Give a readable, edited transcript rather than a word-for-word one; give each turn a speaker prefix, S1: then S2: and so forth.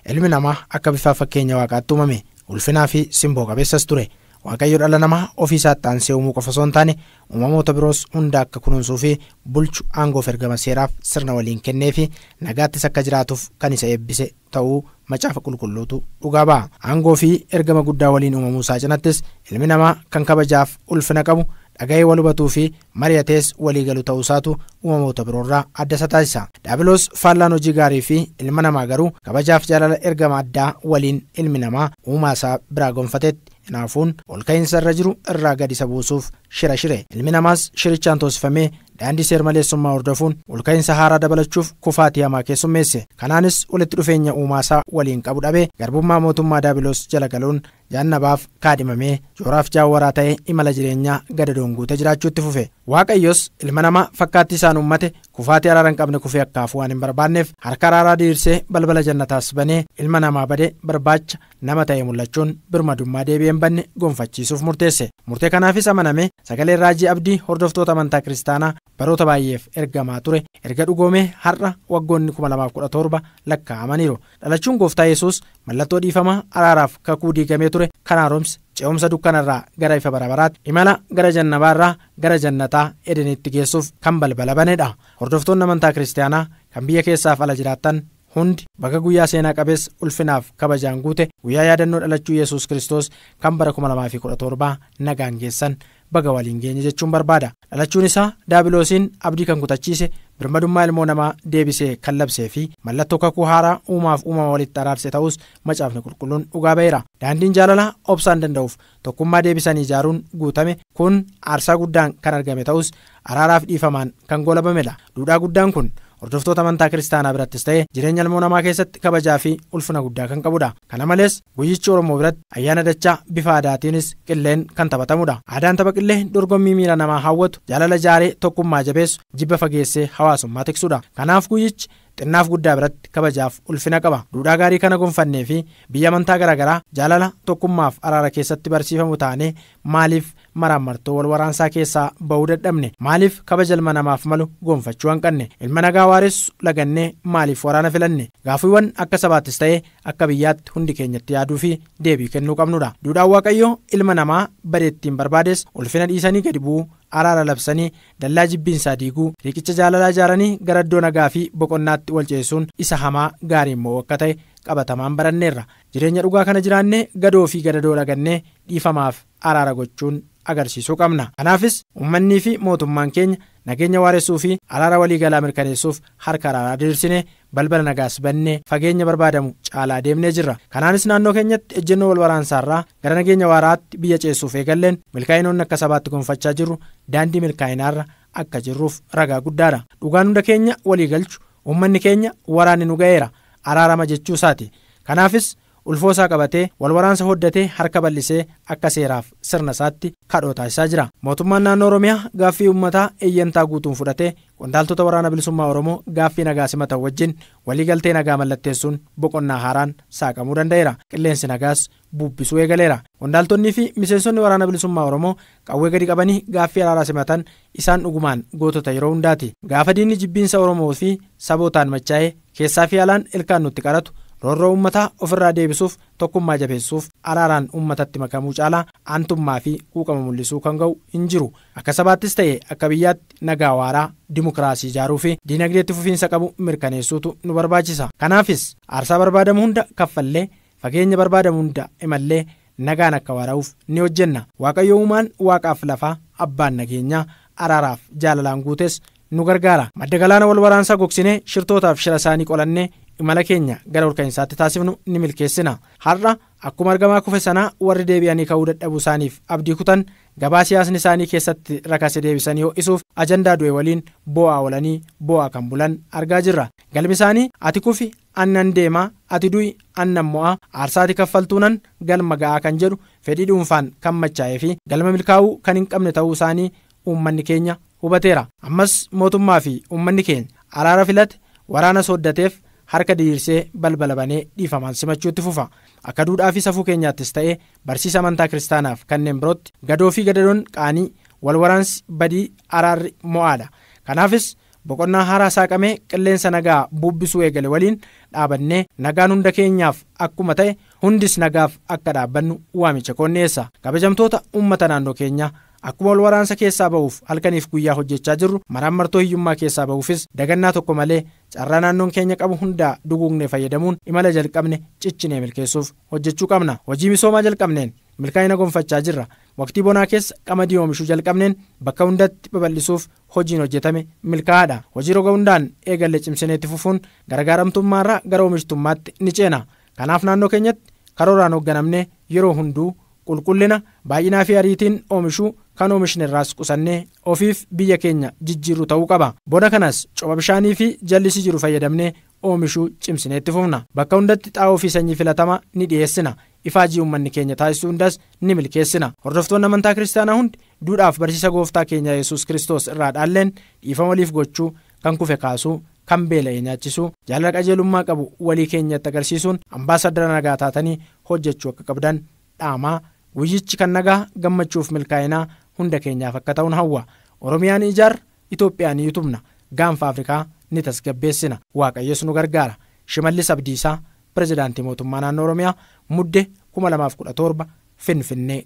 S1: Ilmi namaa akka bifaa fakkeenya waaqaatti uumame ulfinaa fi simboo qabeessas ture. Waaqayyo dhala namaa ofii isaatti aansee uumuu qofa osoo hin taane uumamoota biroos hunda akka kunuunsuu fi bulchu aangoof ergama seeraaf sirna waliin kennee fi nagaattis akka jiraatuuf kan isa eebbise ta'uu macaafa qulqulluutu dhugaa ba'a. Aangoo fi ergama guddaa waliin uumamuu isaa cinattis ilmi namaa kan kabajaaf ulfina qabu dhaga'ee wal hubatuu fi mari'atees walii galu ta'uu isaatu uumamoota biroorraa adda isa taasisa. Daabiloos faallaan hojii gaarii fi ilma namaa garuu kabajaaf jaalala ergama addaa waliin ilmi namaa uumaa isaa biraa gonfatetti hinaafuun ol ka'iinsa irra jiru irraa gadi isa buusuuf shira shire. Ilmi namaas shirichaan toosifamee daandii seer-maleessummaa hordofuun ol ka'iinsa haaraa dabalachuuf kufaatii hamaa keessummeesse. Kanaanis walitti dhufeenya uumaa isaa waliin qabu dhabee garbummaa mootummaa Daabiloos jala galuun jaannabaaf kaadhimamee jooraaf jaawwaraa ta'ee imala jireenyaa gadadoon guutee jiraachuutti fufe. Waaqayyos ilma namaa fakkaattii isaan uummate kufaatii araara hin qabne kufee akka hafu waan hin barbaanneef harka araaraa diriirsee balbala jannataas banee ilma namaa bade barbaacha nama ta'e mul'achuun birmadummaa deebi'ee hin banne gonfachiisuuf murteesse. Murtee kanaafis amaname sagaleen raajii abdii hordoftoota amantaa kiristaanaa baroota baay'eef ergamaa ture erga dhugoomee har'a waggoonni 2017 lakkaa'amaniiru. Dhalachuun gooftaa Yesuus mallattoo dhiifamaa araaraaf kakuu diigamee ture kan haaromse ce'umsa dukkanarraa gara ifa barabaraatti imala gara jannabaarraa gara jannataa edenitti geessuuf kan balbala banedha. Hordoftoonni amantaa kiristaanaa kan biyya keessaaf ala jiraatan hundi bakka guyyaa seenaa qabeessa ulfinaaf kabajaan guute guyyaa yaadannoo dhalachuu Yesuus Kiristoos kan bara 2017 nagaan geessan baga waliin geenye jechuun barbaada. Dhalachuun isaa Daabiloosiin abdii kan kutachiise birmadummaa ilmoo namaa deebisee kan labsee fi mallattoo kakuu haaraa uumaaf uumama walitti araarse ta'us macaafni qulqulluun dhugaa ba'eera. Daandiin jaalalaa obsaan danda'uuf tokkummaa deebisanii ijaaruun guutame kun aarsaa guddaan kan argame ta'us araaraaf dhiifamaan kan golabamedha. Duudhaa guddaan kun hordoftoota amantaa kiristaanaa birattis ta'e jireenya ilmoo namaa keessatti kabajaa fi ulfina guddaa kan qabudha. Kana malees guyyichi Oromoo biratti ayyaana dachaa bifa aadaatiinis qilleen kan taphatamudha. Aadaan tapha qillee dorgommii miira namaa hawwatu, jaalala jaaree tokkummaa jabeessu, jibba fageessee hawaasummaa tiksudha. Kanaaf guyyichi xinnaaf guddaa biratti kabajaaf ulfina qaba. Duudhaa gaarii kana gonfannee fi biyya amantaa garaagaraa jaalala tokkummaaf araara keessatti barsiifamu taanee maaliif maraammartoo wal waraansaa keessaa ba'uu dadhabne? Maaliif kabaja ilma namaaf malu gonfachuu hanqanne? Ilma nagaa waaressu lagannee maaliif waraana filanne? Gaaffiiwwan akka sabaattis ta'ee akka biyyaatti hundi keenyatti yaaduu fi deebii kennuu qabnudha. Duudhaan Waaqayyoo ilma namaa badeettiin barbaades ulfina dhiisanii gadi bu'uu, araara labsanii dallaa jibbiinsaa diiguu, riqicha jaalalaa ijaaranii gara iddoo nagaa fi boqonnaatti wal ceessuun isa hamaa gaarii immoo akka ta'e qabatamaan baranneerra. Jireenya dhugaa kana jiraannee gadoo fi gadadoo lagannee dhiifamaaf araara gochuun agarsiisuu qabna. Kanaafis uummanni fi mootummaan keenya nageenya waaressuu fi araara waliigalaa mirkaneessuuf harka araaraa diriirsinee balbala nagaas bannee fageenya barbaadamu caalaa deemnee jirra. Kanaanis naannoo keenyatti ejjennoo wal waraansaarraa gara nageenya waaraatti biyya ceessuuf eegalleen milkaa'inoonni akka sabaatti gonfachaa jirru daandii milkaa'inaarra akka jirruuf ragaa guddaadha. Dhugaan hunda keenya walii galchu uummanni keenya waraanni nu ga'eera araarama jechuu isaati. Kanaafis ulfoo isaa qabatee wal waraansa hoddatee harka bal'isee akka seeraaf sirna isaatti kadhoo taasisaa jira. Mootummaan naannoo Oromiyaa gaaffii uummataa eeyyantaa guutuun fudhatee qondaaltota waraana bilisummaa Oromoo gaaffii nagaa simatan wajjin waliigaltee nagaa mallatteessuun boqonnaa haaraan saaqamuu danda'eera. Qilleensi nagaas bubbisuu eegaleera. Qondaaltonnii fi miseensonni waraana bilisummaa Oromoo qawwee gadi qabanii gaaffii araaraa simatan isaan dhugumaan gootota yeroo hundaati. Gaafa diinni jibbiinsa Oromoo fi sabootaan machaa'ee keessaa fi alaan ilkaan nutti qaratu roorroo uummataa ofirraa deebisuuf tokkummaa jabeessuuf araaraan uummatatti makamuu caalaa aantummaa fi quuqama mul'isuu kan ga'u hin jiru. Akka sabaattis ta'e akka biyyaatti nagaa waaraa dimokiraasii ijaaruu fi diinagdeetti fufiinsa qabu mirkaneessuutu nu barbaachisa. Kanaafis aarsaa barbaadamu hunda kaffallee fageenya barbaadamu hunda imallee nagaan akka waaraa'uuf ni hojjenna. Waaqayyo uumaan waaqaaf lafaa abbaan nageenyaa araaraaf jaalalaan guutes nu gargaara. Madda galaana wal waraansaa gogsinee shirtootaaf shira isaanii qolannee imala keenya gara olka'iinsaatti taasifnu ni milkeessina. Har'a akkuma argamaa kufe sanaa warri deebi'anii ka'uu dadhabuu isaaniif abdii kutan gabaa siyaasni isaanii keessatti rakase deebisanii ho'isuuf ajandaa du'e waliin boo'aa oolanii boo'aa kan bulan argaa jirra. Galmi isaanii ati kufi annan deemaa, ati du'i annan mo'aa, aarsaa ati kaffaltuunan galma ga'aa kan jedhu fedhii dhuunfaan kan machaa'ee fi galma milkaa'uu kan hin qabne ta'uu isaanii uummanni keenya hubateera. Ammas mootummaa fi uummanni keenya araara filate waraana sooddateef harka diriirsee balbala banee dhiifamaan simachuutti fufa. Akka duudhaa fi safuu keenyaattis ta'ee barsiisa amantaa kiristaanaaf kanneen birootti gadoo fi gadadoon qaanii wal waraansi badii araarri mo'aadha. Kanaafis Boqonnaa haaraa saaqamee qilleensa nagaa bubbisuu eegale waliin dhaabannee nagaan hunda keenyaaf akkuma ta'e hundis nagaaf akka dhaabbannu waamicha konneessa. Kabajamtoota uummata naannoo keenyaa, akkuma wal waraansa keessaa ba'uuf halkaniif guyyaa hojjechaa jirru, maraan hiyyummaa keessaa ba'uufis dagannaa tokko malee carraa naannoon keenya qabu hundaa duguugnee fayyadamuun imala jalqabne ciccinee milkeessuuf hojjechuu qabna. Hojii misoomaa jalqabneen milkaa'ina gonfachaa jirra. Waqtii bonaa keessa qamadii oomishuu jalqabneen bakka hundatti babal'isuuf hojiin hojjetame milkaa'aadha. Hojii roga hundaan eegalle cimsineetti fufuun gargaaramtummaarraa gara oomishtummaatti ni ceena. Kanaaf naannoo keenyatti karooraan hoogganamnee yeroo hunduu qulqullina, baay'inaa fi ariitiin oomishuu, kan oomishne irraas qusannee ofiif biyya keenya jijjiirru ta'uu qaba. Bona kanas coba bishaanii fi jallisii jiru fayyadamnee oomishuu cimsineetti fufna. Bakka hundatti xaa'oo fi sanyii filatamaa ni dhiyeessina. Ifaajii uummanni keenya taasisuu hundas ni milkeessina. Hordoftoonni amantaa kiristaanaa hundi duudhaaf barsiisa gooftaa keenya Yesuus Kiristoos irraa dhaalleen dhiifama waliif gochuu, kan kufe kaasuu, kan beela'e nyaachisuu, jaalala qajeelummaa qabu walii keenyatti agarsiisuun ambaasadara nagaa taatanii hojjechuu akka qabdan dhaamaa. Guyyichi kan nagaa, gammachuuf milkaa'inaa hunda keenyaaf akka ta'uun hawwa. Oromiyaan ijaarra, Itoophiyaan ni utubna, gaanfa Afrikaa ni tasgabbeessina. Waaqayyos nu gargaara. Shimallis Abdiisaa, Pirezidaantii Mootummaa Naannoo Oromiyaa, Mudde 2017, Finfinnee.